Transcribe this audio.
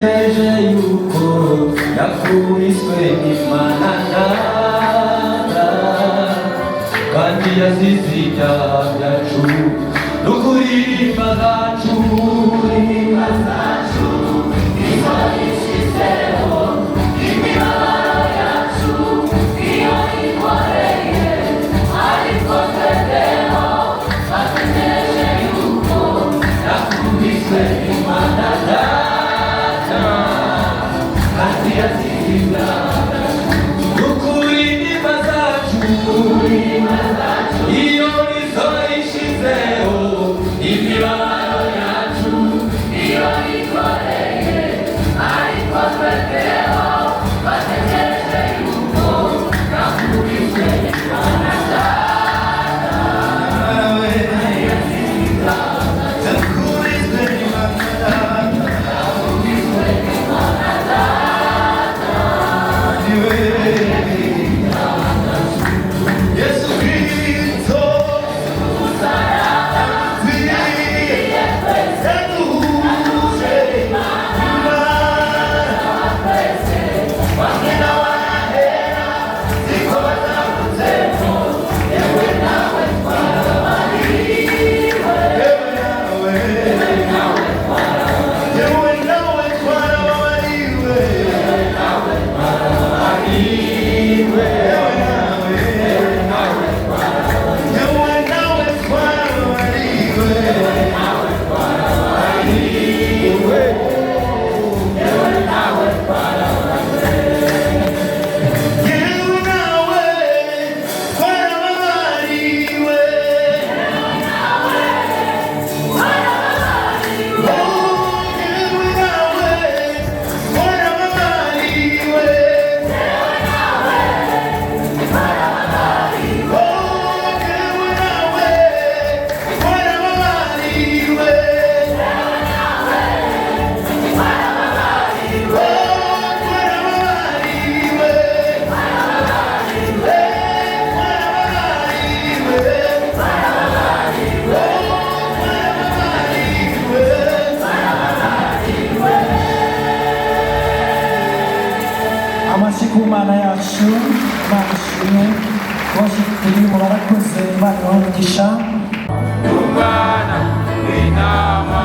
Eje yuko yakubiswe n'Imana Data, kandi yazize ibyaha byacu. N'ukuririmba zacu, Intimba zacu nizo yishyizeho, imibabaro yacu iyo yikoreye, ariko twebweho bategereje yuko yakubiswe n'Imana Data, kandi yazize ibyaha byacu. N'ukuririmba zacu, iyo nizo yishyizeho, imibabaro yacu iyo yikoreye, ariko twebweho bategereje yuko yakubiswe n'Imana Data. Yakubiswe n'Imana Data. Niwe Yesu Kristo yaduhuje Imana. Bamwe n'abahera siko bazavuzemo, yewe nawe twarababariwe, yewe nawe twarababariwe, yewe nawe, yewe nawe twarababariwe. Yewe nawe twarababariwe. Oh, yewe nawe twarababariwe. Oh, yewe nawe twarababariwe. Oh, twarababariwe. Eh, twarababariwe. Oh, twarababariwe. Amashyi ku Mana yacu. Imana ishimwe. Bose turi mu barakoze, Imana ibahe umugisha. Umwana w'intama.